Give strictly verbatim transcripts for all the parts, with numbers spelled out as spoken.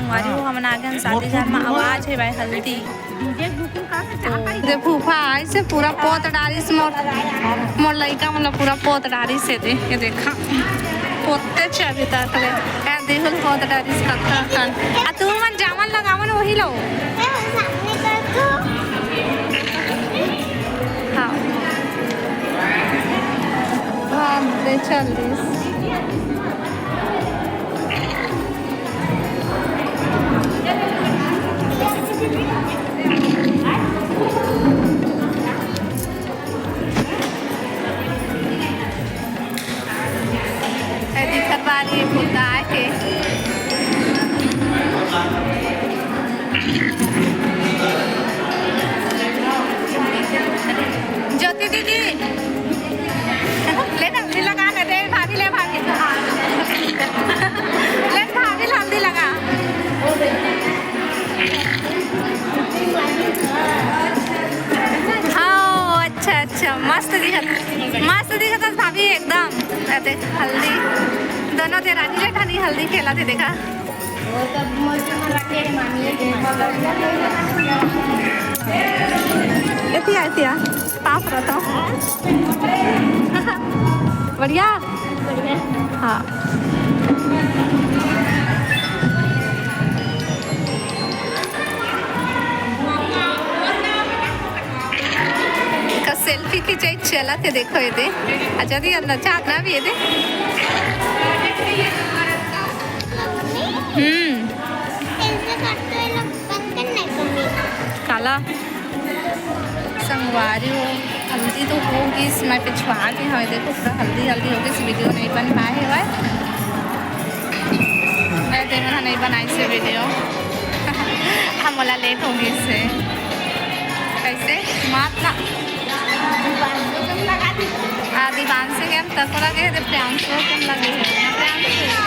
हमारी वो हमन आ गए शादी घर में, आवाज है भाई हल्दी। दे फूफा आइस हे, पूरा पोत डारिस मोर, मोर लइका मन ला पूरा पोत डारिस हे। दे, ये देखा, पोते च अभी तक ले। ए देहुल पोत डारिस कतका कन। आ तू मन जामन लगावन वही लो। हाँ। हाँ, दे चल दिस। ए दिखत बारी फुलका आके। ज्योति दीदी, ले ना, हल्दी लगा ना दे, भाभी ले, भाभी। ले भाभी, हल्दी लगा। हाँ, अच्छा, अच्छा, मस्त दिखत, मस्त दिखत हस भाभी एकदम। ए देख, हल्दी, दोनों देरानी जेठानी हल्दी खेलत हे, देखा। एतिया, एतिया, पास रहता। बढ़िया? हाँ। का सेल्फी खींचे चलत हे, देखो ये दे। अच्छा, दी अंदर चाहत ना भी ये दे। हम्म। ऐसे करते हैं लोग, बंद करना है कमी। काला संगवारी हो, हल्दी तो हो गिस, मैं पिछवा के हवे, देखो पूरा हल्दी हल्दी हो गिस, वीडियो नहीं बन पाए हवे। मैं दे मन नहीं बनाई से वीडियो। हम मोला लेट हो गिस हे। कैसे? मात ना। आ, दिवांशी के हम तको लगे हे, तो प्रियांशु के हम लगे हे। प्रियांशु, दे।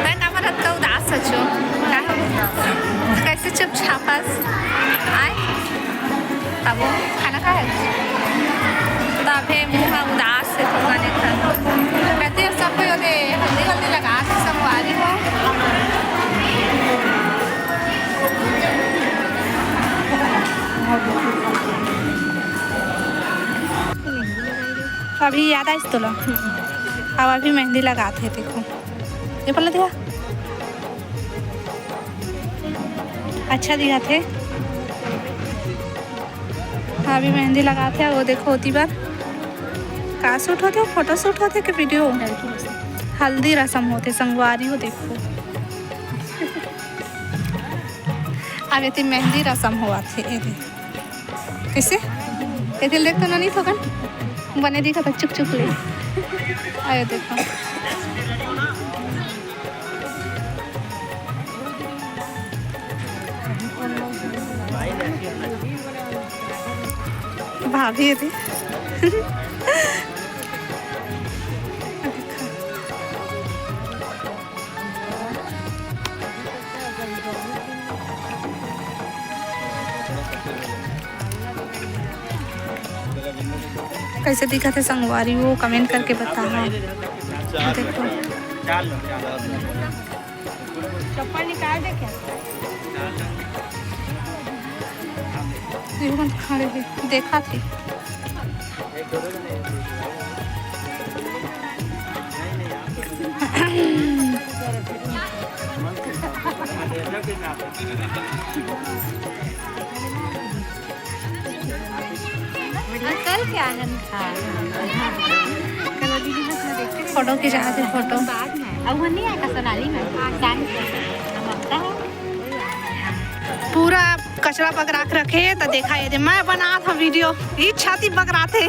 मैं का मरत का उदास हचो। का हो? कैसे चुपचाप हस? आय? तब वो खाना खाए? तभे मुँह उदास हे, थोड़ा नहीं खा। कहते हैं सबको यो दे, हल्दी वल्दी लगा के संगवारी हो। अभी याद आइस तोला? अब अभी मेहंदी लगात हे, देखो। ये पल्ला दिया। अच्छा दिखत हे। हाँ, अभी मेहंदी लगात हे। वो देखो, ओती बर का शूट होथे, फोटो शूट होथे कि वीडियो? हल्दी रसम होथे, संगवारी हो, देखो। अब एती मेहंदी रसम होवत हे, ए दे। कैसे? एती देख तो नोनी थोकन बने दिखत हे, चुक चुक ले। आयो देखो। भाभी एती। कैसे दिखत हे संगवारी हो, कमेंट करके बताहा। देखो। चप्पल निकाल दे क्या? देखो, खड़े हे, देखत हे। अंकल क्या है? फोटो खिंचा दे, फोटो। बाद में। अब वो नहीं आया सोनाली में। शाम को। हम अपना है। पूरा कचरा बगरा के रखे, त देखा ये दे, मैं बनात हँव वीडियो, ई छाती बगराथे।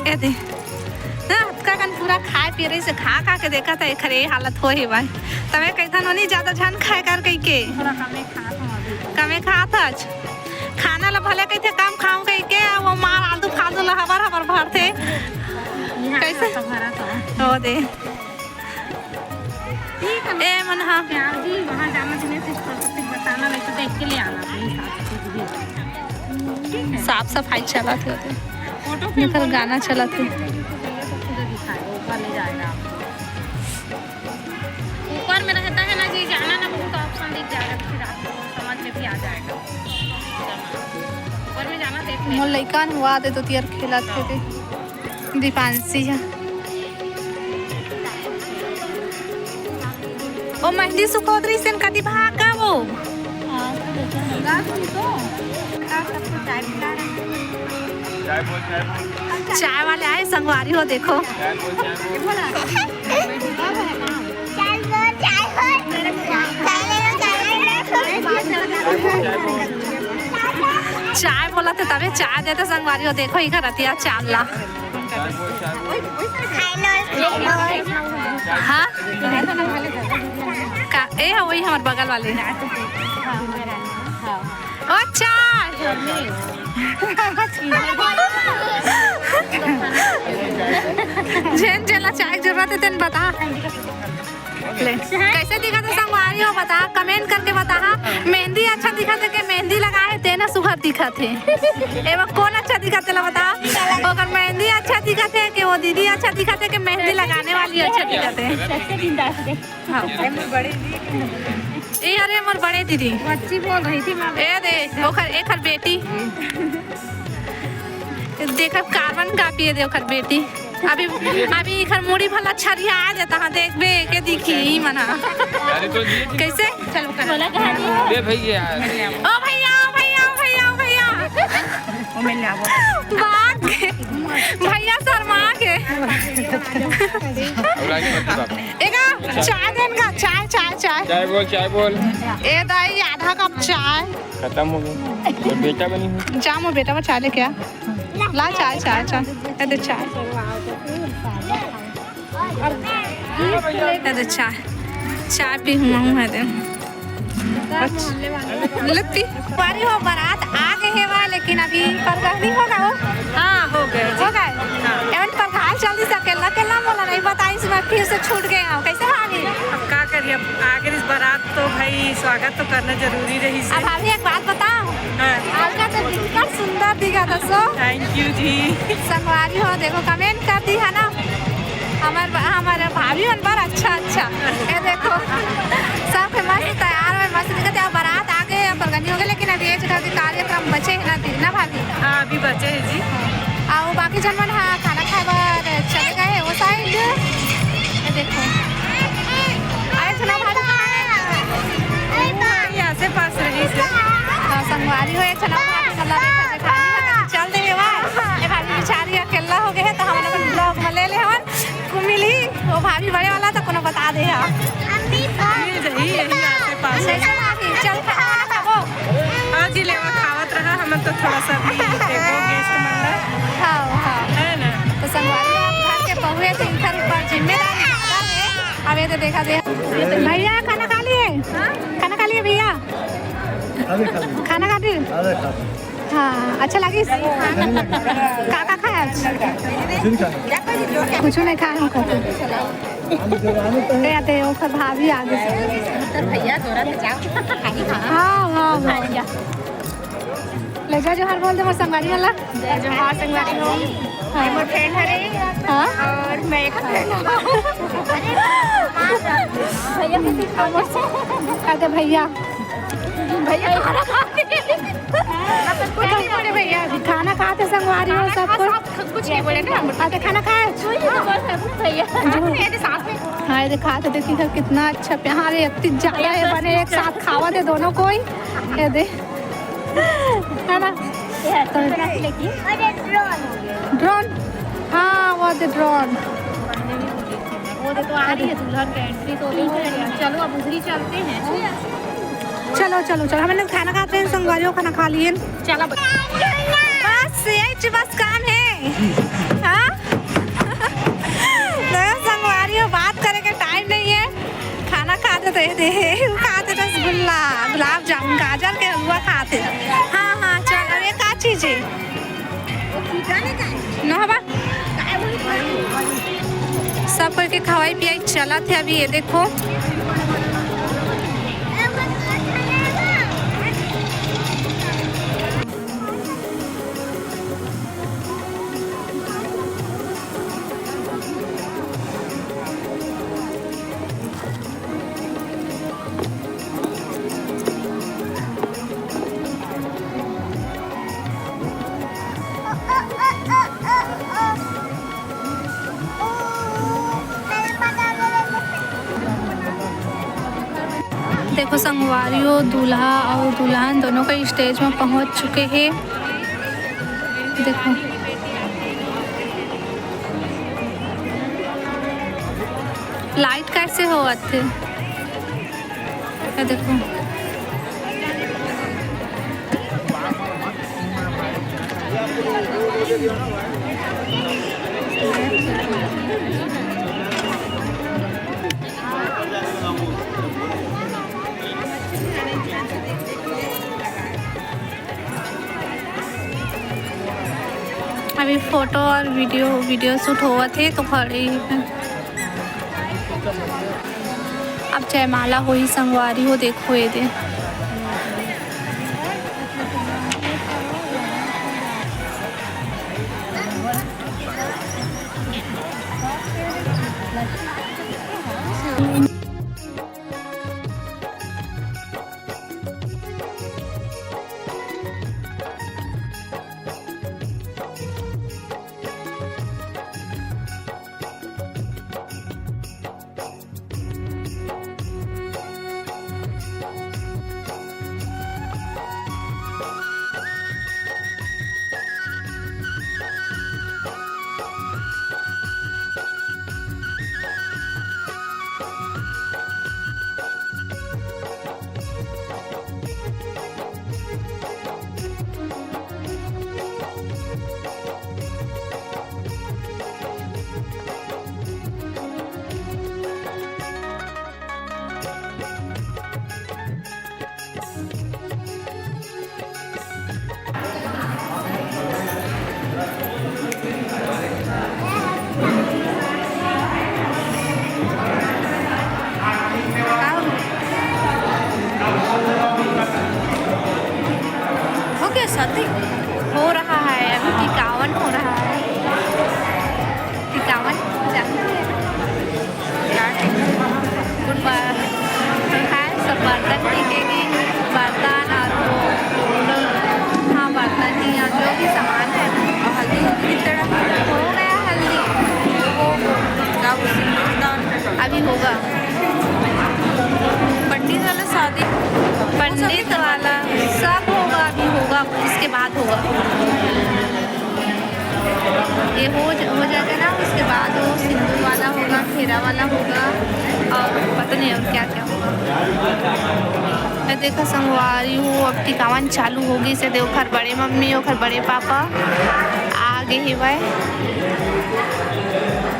ये दे। ना, अतका कन पूरा खाए पिए रहिस हे, खा खा के देखत हे, एखर ये हालत होही भाई। तभे कहिथन, "ओनी ज्यादा झन खाए कर," कहिके। थोड़ा कमे खात हँव अभी। कमे खात हच। खाना ला भले कहिथे, "कम खाहूँ," कहिके, वो मार आलतू फालतू ला हबर हबर भरथे। यहाँ कैसे? तो भरा तो। ओ दे। ठीक है। ए, मन हाँ। क्या जी, वहाँ जाना तुम्हें कुछ कर सकते, बताना, नहीं तो देख के ले आना अपने हिसाब से। साफ सफाई चलत हे ओदे। निकल गाना चलत हे। ऊपर में रहता है ना जी, जाना ना बहुत ऑप्शन दिख जाएगा, फिर आपको समझ में भी आ जाएगा। ऊपर में जाना, देख लेना। मोर लइका हुआ दे तो तियर खेलत हे ते। दीपांशी ह। ओ मेहंदी सुखोत रहिस तेन कति भाग गा वो। चाय वाले आए संगवारी हो, देखो। चाय बोलत हे तभे चाय देथे संगवारी हो, देखो इखर रतिया चाल ला। हाँ? का, ए ह, वही हमर बगल वाले। ओ, चाय। जेन जेला चाय के जरूरत हे, तेन बता। ले। कैसे दिखत हे संगवारी हो, बता, comment करके बता। मेहंदी अच्छा दिखत हे के मेहंदी लगाए हे तेन सुघर दिखत हे? एमा कौन अच्छा दिखत हे ला बता। ओकर मेहंदी अच्छा दिखत हे के वो दीदी अच्छा दिखत हे के मेहंदी लगाने वाली अच्छा दिखत हे? हाँ। ए अरे मोर बड़े दीदी। बच्ची बोल रही थी मैं। ए दे, ओकर, एकर बेटी। देखब कार्बन कॉपी हे दे ओकर बेटी। अभी, अभी इखर मुड़ी भला छरिया आ जाता, हाँ, देखबे के दिखी ई मना। अरे तो ये कैसे? चलो, बोला कहाँ जी? दे भैया। ओ भैया, ओ भैया, ओ भैया, ओ भैया। ओ, मैं ले आवा। भाग गे। भैया शर्मा गे। अब लाइन मत बाप। एगा, चाय देन गा, चाय, चाय, चाय। चाय बोल, चाय बोल। ए दाई, आधा कप चाय। खत्म हो गया। तो बेटा बनी हूँ। जा, मोर बेटा बर चाय लेके आ। ला चाय, चाय, चाय। ए दे चाय। ए दे चाय। चाय पी हूँ, हूँ है दे। अच्छा। लत्ती। पारी हो, बारात आ गए हे वा, लेकिन अभी परगहनी हो गा हो? हाँ, हो गए। हो गए? हाँ। एवन परगहा चल दिस अकेला, अकेला मोला नहीं बताइस, मैं फिर से छूट गए हूँ। कैसे भाभी? अब का करिए, अब आगे इस बारात तो भाई स्वागत तो करना जरूरी रहिस हे। अब भाभी एक बात बताओ। हाँ। आपका तो दिखकर सुंदर दिखा था सो। Thank you जी। संगवारी हो, देखो comment कर दी है ना, हमर, हमर भाभी मन बर अच्छा, अच्छा। ये देखो, सब के मस्त तैयार हो, मस्त दिखत हे। अब बारात आगे, परगहनी हो गए, लेकिन अभी ये जगह के कार्यक्रम बचे हे ना, दीदी ना भाभी? हाँ, अभी बचे हे जी। अउ बाकी जन मन हा खाना खाए बर चले गए हे वो side। ये देखो, अरे सुना भाभी, ये आसे पास रहिस हे। हाँ, संगवारी हो, एक जना भाभी मतलब एक जना खाना चल दे हे वा। ये भाभी बेचारी अकेला हो गए हे, तो हमन अपन vlog में ले ले हवन। को मिली, वो भाभी बड़े वाला तो कोनो बता दे हा। मिल जाही, यही आसे पास हे। चल खाना वाना खाबो। हाँ जी, लेवा खावत रहा, हमन तो थोड़ा सा भी देखो guest मन ला। हाँ, हाँ। है ना? तो संगवारी हो, आप घर के बहुए तो इधर ऊपर जिम्मेदारी ज्यादा है। अब ये तो देखा दे। भैया खाना खा लिए? हाँ? खाना खा लिए भैया? अभी खा लिए। खाना खा लिए? अरे खा लिए। हाँ, अच्छा लगिस? का का खाए आज? कुछ नहीं खाए। कुछ नहीं खाए हमको। हम जो आने तो ए, आते ओकर भाभी आगे से। भैया तोरा तो जाओ। हाँ, हाँ, हाँ। ले जा जोहार बोल दे मोर संगवारी वाला। जय जोहार संगवारी हो। हाँ। मोर friend हरे। हाँ। और मैं एक friend हूँ। भैया, कहते भैया। भैया खाना खाते। कुछ नहीं बोले भैया। खाना खाते संगवारी हो सब कुछ। कुछ नहीं बोले ना हम। आते खाना खाए? भैया। हाँ, ये दिखा तो देखी घर कितना अच्छा प्यार है, इतनी ज्यादा है, बने एक साथ खावा दे दोनों कोई। ये दे, है ना? Drone। हाँ, वो दे drone। वो दे तो आ रही है दुल्हन के entry, तो देखो, चलो अब उधर ही चलते हैं। चलो, चलो, चलो, हमने खाना खाते हैं, संगवारी हो खाना खा लिए। चलो। बस, यही च-, बस काम है। हाँ? तो संगवारी हो, बात करे के time नहीं है। खाना खाते तो ये दे, खाते रसगुल्ला, गुलाब जामुन, गाजर के हलवा खाते। हाँ, हाँ, चल, अब ये का चीज है? नहबा? सब कोई के खवाई पियाई चलत हे अभी। ये देखो, तो संगवारी हो, दूल्हा अउ दुल्हन दोनों का स्टेज में पहुंच चुके हैं। देखो, लाइट कैसे होवत हे, ये देखो। अभी फोटो और वीडियो, वीडियो शूट होवत हे, तो खड़े ही हैं। अब जयमाला होही संगवारी हो, देखो ये दे। हो गया शादी? हो रहा है, अभी टिकावन हो रहा है। टिकावन जानते हैं? गुड बाय। तो है सब बर्तन टिकेगी, बर्तन और वो, हाँ, बर्तन ही और जो भी सामान है। और हल्दी, हल्दी कितना हो गया? हल्दी वो क्या बोलते हैं, अभी होगा। पंडित वाला शादी, पंडित वाला सब होगा, अभी होगा, इसके बाद होगा। ये हो ज-, हो जाएगा ना, उसके बाद वो सिंदूर वाला होगा, फेरा वाला होगा, और पता नहीं और क्या क्या होगा। मैं देखा संगवारी हो, अब टिकावन चालू होगी से दे, ओखर बड़े मम्मी, ओखर बड़े पापा आ गे हेवय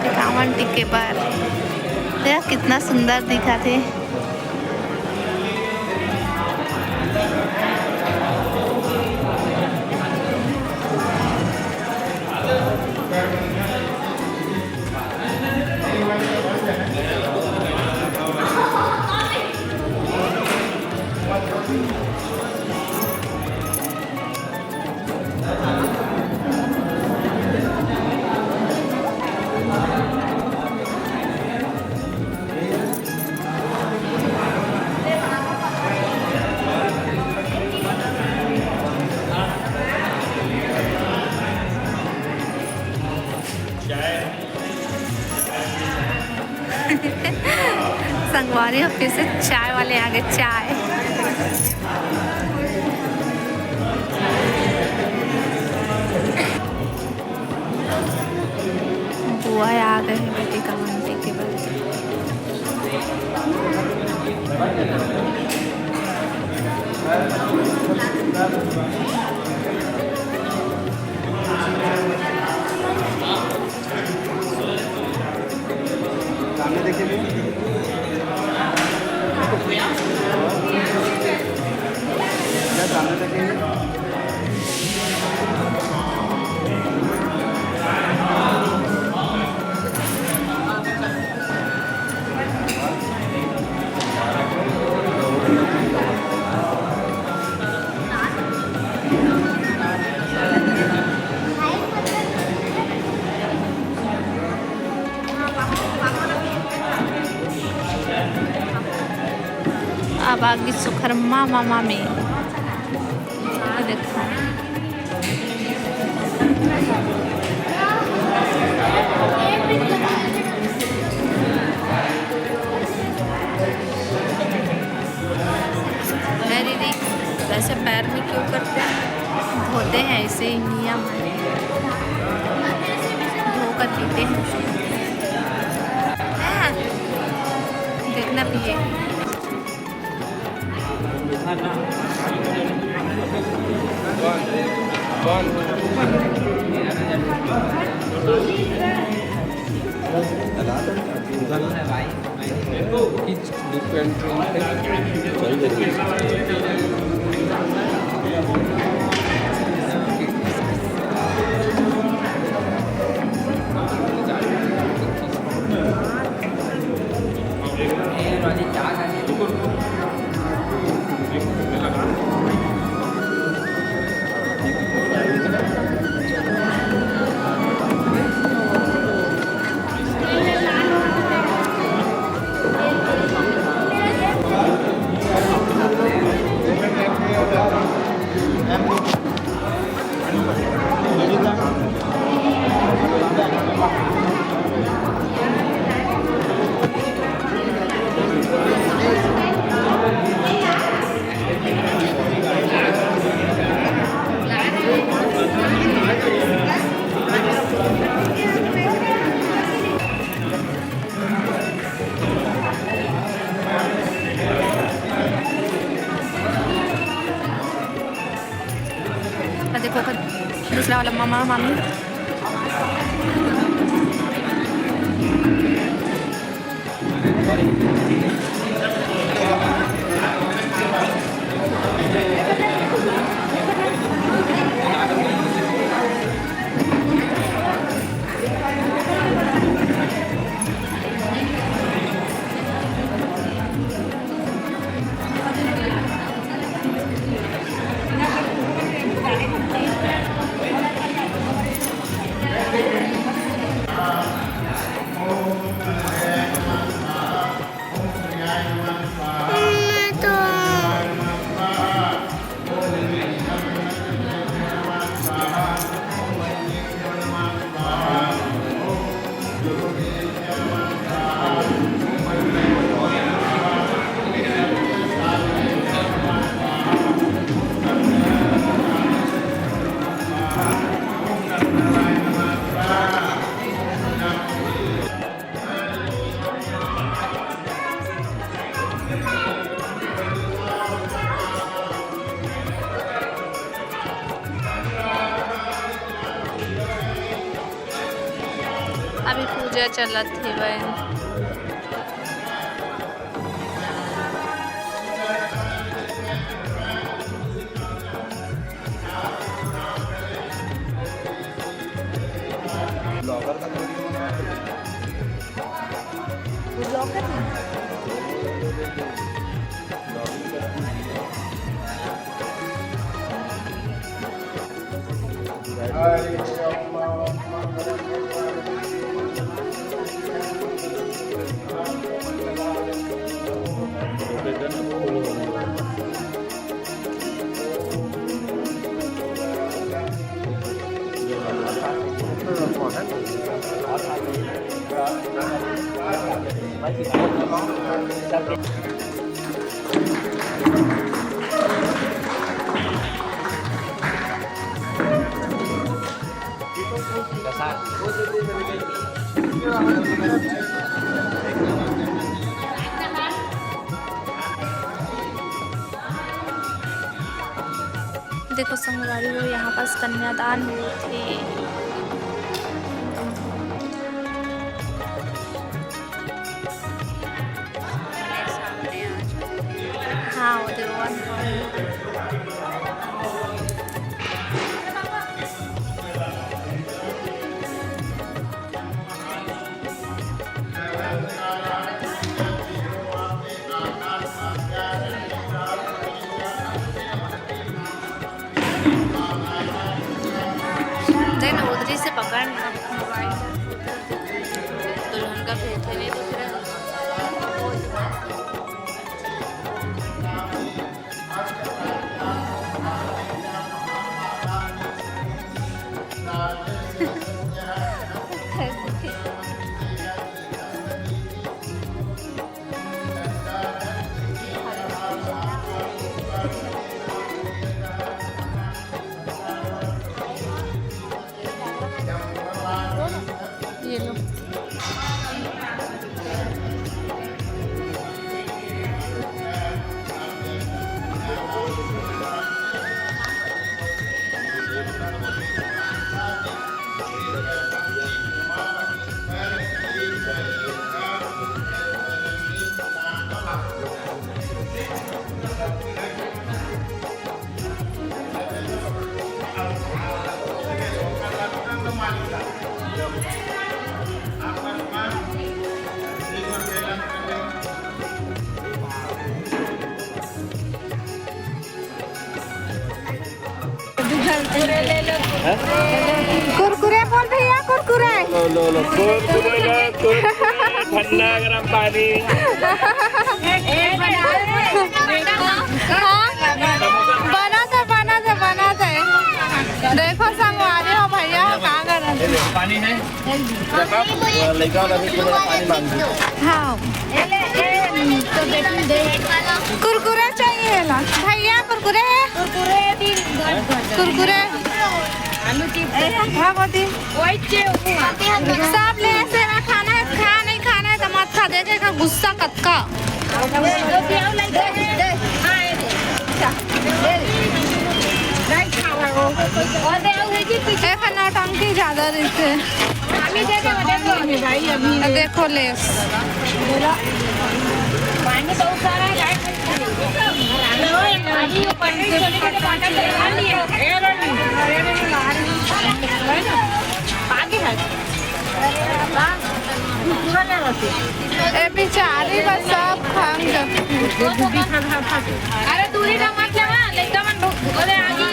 टिकावन टिके बर। देख कितना सुंदर दिखत हे। संगवारी, अब फिर से चाय वाले आ गए, चाय। बुआ आ गए हैं बेटी का आंटी के बाद। सामने देखिए भैया। भैया, सामने देखिए। अब आगे सुखरमा मामा में। ये देखो। हाँ, देखना भी है। देखो, दूसरा वाला मामा, मामी। अभी पूजा चलत हेवय। देखो संगवारी हो, यहाँ पास कन्यादान होत हे। हाँ, वो देखो। देख ना, उधरी से पकड़ ना मोबाइल। दुल्हन का भेजते नहीं तो फिर कुरकुरे बोल भैया, कुरकुरे। लो, लो, लो, कुरकुरे लो, कुरकुरे, ठंडा गरम पानी। हाँ, बना दे, बना दे, बना दे। देखो संगवारी हो भैया, कहाँ गरम पानी है। लड़का वाला भी थोड़ा पानी मांग दो। हाँ। कुरकुरे चाहिए ला। भैया कुरकुरे है? कुरकुरे। आलू चिप्स। हाँ, गोदी। सब ले ऐसे ना खाना है, खा नहीं खाना है तो मत खा, देखे का गुस्सा कतका। एक नौटंकी ज्यादा रहिथे। देखो लेस। ए बिचारी बस सब खान जब। अरे दूरी ना मत लेवा, लइका मन भूख, अरे आगी।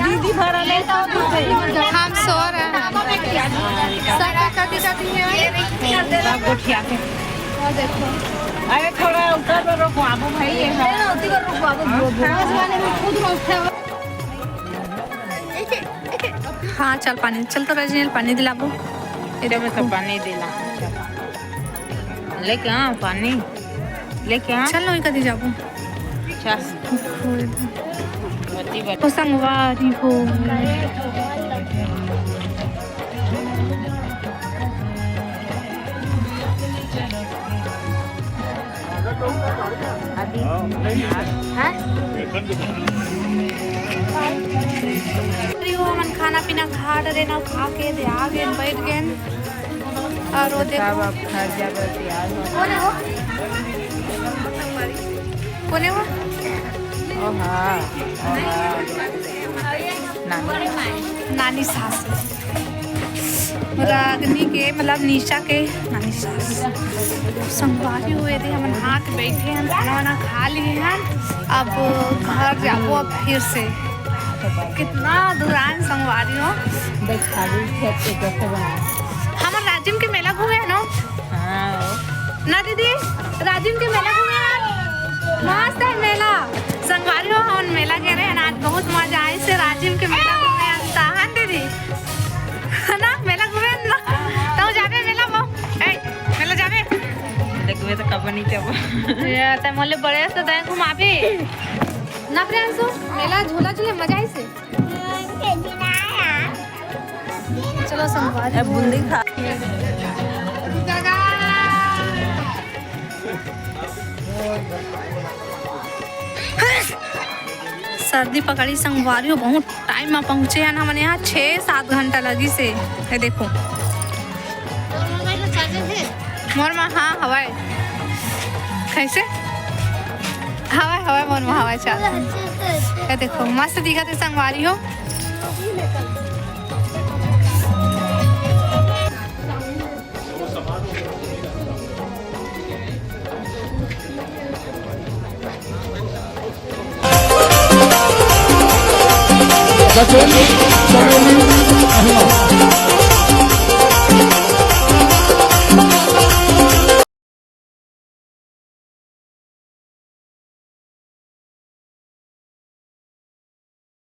दीदी भरा ले तो हम सो रहे हैं। सब कथी कथी है? सब गोठिया के। वो देखो। अरे थोड़ा ऊपर पर रुकवाबो भाई, ये है। नहीं, उसी पर रुकवाबो, वो, वो। हाँ। वाले में खुद उठा। हाँ, चल पानी, चल तो रजनील पानी दिलाबो। ये देखो। सब पानी दिला। लेके आ पानी, लेके आ। चल, नोई कदी जाबो। चल। ओ संगवारी हो। अभी, हाँ? अरे वो हमन खाना पीना खा डरे ना, खा के दे आ गए, बैठ गए। और वो देखो। सब अब घर जाबे तैयार हो। कोने वो? कोने वो? ओ हाँ, ओ हाँ। नानी। नानी सास। रागनी के, मतलब निशा के नानी सास। संगवारी हो, एदे हमन हाथ बैठे हैं, खाना वाना खा लिए हैं। अब घर जाबो अब फिर से। कितना दुरान संगवारी हो। देख, खाली खेत के कैसे बना। हमन राजिम के मेला घूमे है ना? हाँ। ना दीदी, राजिम के मेला घूमे है। मस्त है मेला। संगवारी हो, हमन मेला गए रहे हैं, आज बहुत मजा आइस हे राजिम के मेला घूमे। ताहन दीदी, है ना, मेला घूमे ना। तो जाबे मेला में? ए, मेला जाबे? देखबे तो कब नहीं जाबो। ये ते मोले बड़े से दाएं घुमाबे। ना प्रियांशु, मेला झूला झूले मजा आइस हे। चलो संगवारी। ए, बूंदी खा। सर्दी पकड़ी संगवारी हो, बहुत टाइम में पहुंचे हैं हमन यहाँ, छः सात घंटा लगिस हे। ये देखो। मोर मा, हाँ, हवाए। कैसे? हवाए, हवाए, मोर मा हवाए चाल। ये देखो, मस्त दिखत हे संगवारी हो। बचेली चमेली अहिया।